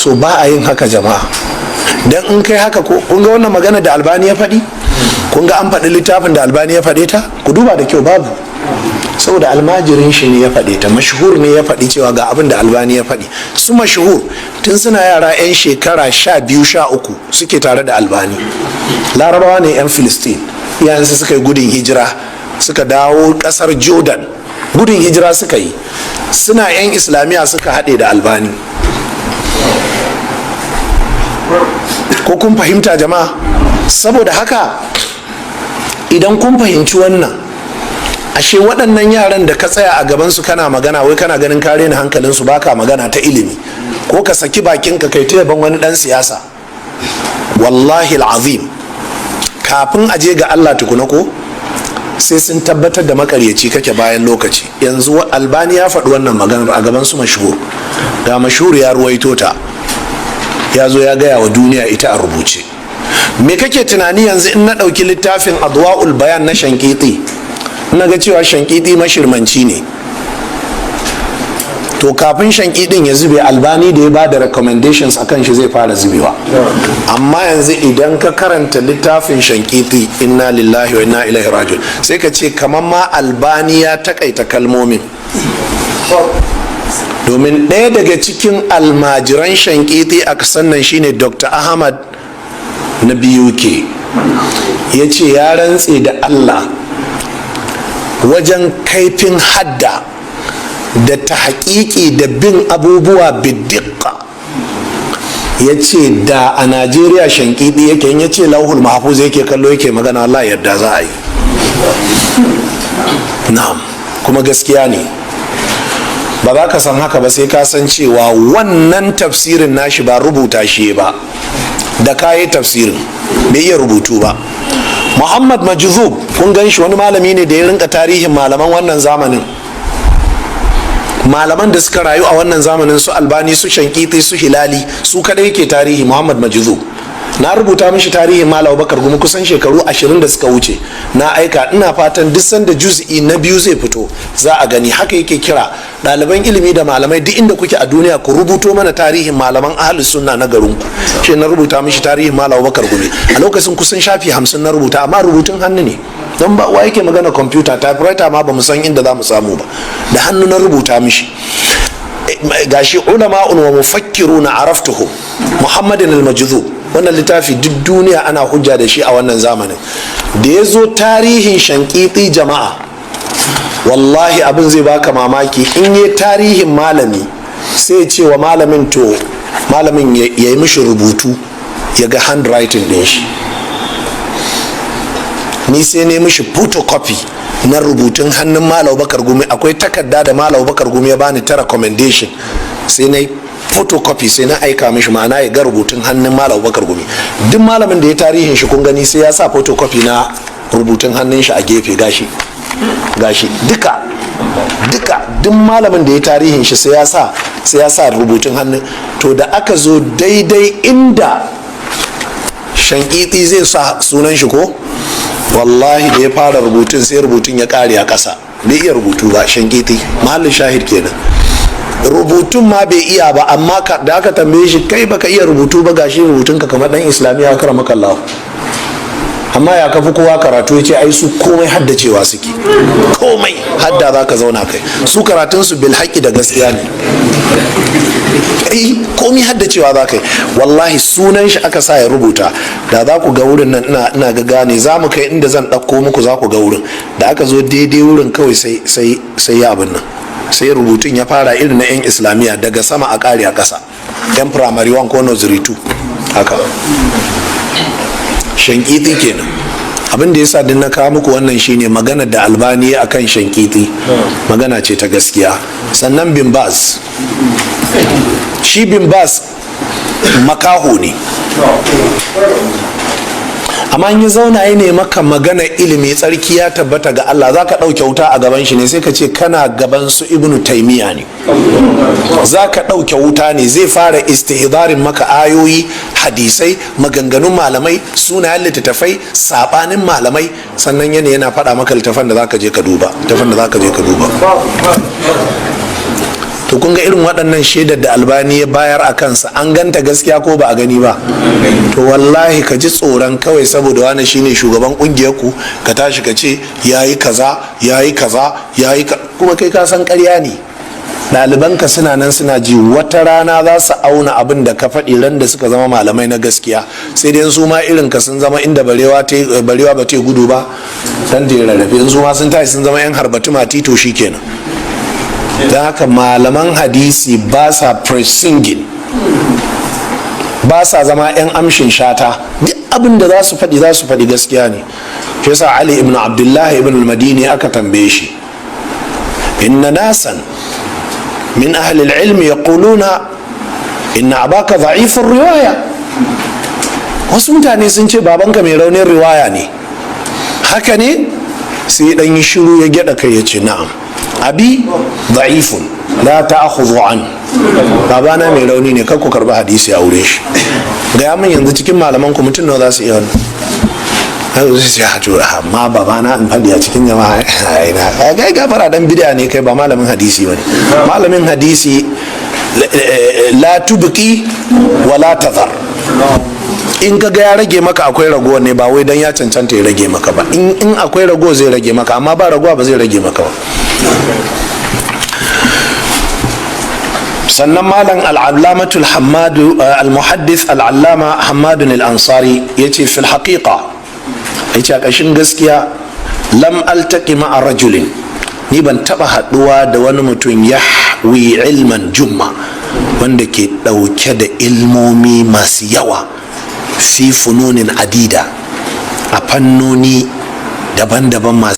So ba a yin haka, jama'a. Dan in kai haka, ko kun ga wannan magana da Albani ya faɗi, kun ga an faɗi littafin da Albani ya faɗe ta? Ku duba da kyau, babu. Saboda almajirin shi ne ya faɗe ta, Mashhur ne ya faɗi cewa ga abin da Albani ya faɗi. Su Mashhur tun suna yara 'yan shekara 12, 13 suke tare da Albani. Larabawa ne 'yan Filistin, iyayensu suka yi gudun hijira suka dawo ƙasar Jordan. Gudun hijira suka yi, suna 'yan Islamiyya suka haɗe da Albani. Ko kun fahimta, jama'a? Saboda haka idan kun fahimci wannan, ashe waɗannan yaran da ka tsaya a gabansu kana magana, wai kana ganin kare ni hankalinsu, baka magana ta ilimi, ko ka saki bakinka kai ta yaban wani ɗan siyasa, wallahi azim, kafin a je ga Allah tukuna, ko sai sun tabbatar da makaryaci kake bayan lokaci. Yanzu Albani ya faɗi wannan maganar a gaban su Mashhur. Ga Mashhur ya ruwaito ta, ya zo ya gaya wa duniya ita a rubuce. Me kake tunani yanzu in na ɗauki littafin Adwa'ul Bayan na Shankiti, na ga cewa Shankiti mashirmanci ne? To, kafin Shankidin ya zube, Albani da ya ba da recommendations akan shi zai fara zubewa. Amma yanzu idan ka karanta littafin Shankiti, inna lillahi wa inna ilaihi raji'un, sai ka ce kamar ma Albani ya takaita kalmomin. Domin ɗaya daga cikin almajiran Shankiti a kasan nan shine Dr. Ahmad na BUK, ya ce ya rantse da Allah, wajen kaifin hadda da ta haƙiƙi da bin abubuwa biddiƙa, ya ce da a Najeriya Shankidi yake, ya ce Lauhul Mahfuz yake kallo yake magana, Allah yadda za a yi. Na'am, kuma gaskiya ne. Ba za ka san haka ba sai ka san cewa wannan tafsirin nashi ba rubuta shi ba, da kayi tafsirin, bai iya rubutu ba. Muhammad Majzub, kun gan shi, wani malami ne da ya rinka tarihin malaman wannan zamanin, malaman da suka rayu a wannan zamanin, su Albani, su Shankiti, su Hilali, su kadai yake tarihi. Muhammad Majzub, na rubuta mishi tarihin Malam Bakar Gumi kusan shekaru 20 da suka wuce, na aika. Ina fatan duk sanda juz'i na biyu zai fito za a gani. Haka yake kira ɗaliban ilimi da malamai, duk inda kuke a duniya, ku rubuto mana tarihin malaman Ahlus Sunna na garinku. Shi na rubuta mishi tarihin Malam Bakar Gumi a lokacin, kusan shafi 50 na rubuta, amma rubutun hannu ne, don ba wa yake magana kwamfuta, typewriter ma ba mu san inda za mu samu ba. Da hannu na rubuta mishi. Gashi, ulama'un wa mufakkiruna araftuhum, Muhammadin al-Majzub. Wannan littafi duk duniya ana hujja da shi a wannan zamanin. Da ya zo tarihin Shankiti, jama'a, wallahi abin zai baka mamaki. In yi tarihin malami, sai ya ce wa malamin, to malamin ya yi mishi rubutu ya ga handwriting din shi. Ni sai ne mishi photocopy na rubutun hannun Malam Bakar Gumi. Akwai takarda da Malam Bakar Gumi ya bani ta recommendation, sai na photocopy, sai na aika mishi, ma'ana ya ga rubutun hannun Malam Bakar Gumi. Duk malamin da ya tarihin shi, kun gani, sai ya sa photocopy na rubutun hannun shi a gefe. Gashi, gashi, duka duka duk malamin da ya tarihin shi sai ya sa rubutun hannun. To, da aka zo daidai inda Shankiti zai sa sunan shi ko, wallahi da ya fara rubutun sai rubutun ya kare a ƙasa. Bai iya rubutu ba, Shankiti. Mahallin shahid kenan, rubutun ma bai iya ba. Amma da aka tambaye shi, "Kai baka iya rubutu ba, gashi rubutunka kamar dan Islamiyya, akramaka Allah, amma ya kafi kowa karatu?" Ya ce ai su komai haddacewa suke, komai hadda za ka zauna kai. Su karatun su bil haƙƙi da gaskiya ne. Ai komai haddacewa za ka yi. Wallahi sunan shi aka sa ya rubuta. Da za ku ga wurin nan, ina ga gane za mu kai inda zan ɗauko muku, za ku ga wurin. Da aka zo daidai wurin kawai sai ya abin nan, sai rubutun ya fara irin na 'yan Islamiyya, daga sama a ƙare a ƙasa, 'yan primary 1 ko nursery 2 haka. Shankiti kenan. Abin da yasa din na kawo muku wannan shine magana da Albani akan Shankiti magana ce ta gaskiya. Sannan Bin Baz, shi Bin Baz makaho ne, amma in ya zauna ya ne maka magana ilimi, tsarki ya tabbata ga Allah, za ka ɗauke wuta a gaban shi ne, sai ka ce kana gaban su Ibnu Taimiya ne. Za ka ɗauke wuta ne. Zai fara istihdarin maka ayoyi, hadisai, maganganun malamai, sunayen littattafai, sabanin malamai. Sannan yana faɗa maka littattafan da za ka je ka duba, littattafan da za ka je ka duba. To kun ga irin waɗannan shaidar da Albani ya bayar a kansa, an ganta gaskiya ko ba a gani ba? To wallahi ka ji tsoron kawai saboda wani shine shugaban kungiyar ku, ka tashi ka ce yayi kaza, yayi kaza, yayi, kuma kai ka san ƙarya ne. Ɗalibanka suna nan suna ji. Wata rana za su auna abin da ka faɗi ran da suka zama malamai na gaskiya. Sai dai su ma irin ka sun zama inda barewa ba ta gudu ba dan da rarrafe. In su ma sun tashi sun zama yan harbatu mati, to shikenan. Don haka malaman hadisi ba sa praise-singing, ba sa zama 'yan amshin shata. Duk abin da za su faɗi, za su faɗi gaskiya ne. Shi yasa Ali ibn Abdullahi ibn al-Madini aka tambaye shi: "Inna nasan min ahli al-ilm yaquluna inna abaka dha'ifur riwaya." Wasu mutane sun ce babanka mai raunin riwaya ne, haka ne? Sai dan yi shiru, ya gyada kai, ya ce: "Na'am, abi da'ifun, la ta'khudhu an babana mai rauni ne, kar ku karba hadisi a wurin shi." Ga min yanzu, cikin malaman ku mutum nawa za su iya wannan? Zai ce: "To amma babana in faɗi a cikin jama'a, ina kai gafara, dan bid'a ne kai, ba malamin hadisi bane." Malamin hadisi la tubqi wa la tadhar. In ka ga ya rage maka, akwai raguwa ne, ba wai dan ya cancanta ya rage maka ba. In akwai raguwa zai rage maka, amma ba raguwa ba zai rage maka ba. Sannan malam al'allamatul Hammadu, al-Muhaddith al'Allama Hammadun al-Ansari ya ce: "Fil haqiqa," ya ce, a ƙashin gaskiya, "lam altaqi ma'a rajulin," ni ban taba haɗuwa da wani mutum, "yahwi ilman jumma," wanda ke ɗauke da ilmomi masu yawa, "fi fununin adida," a fannoni daban-daban masu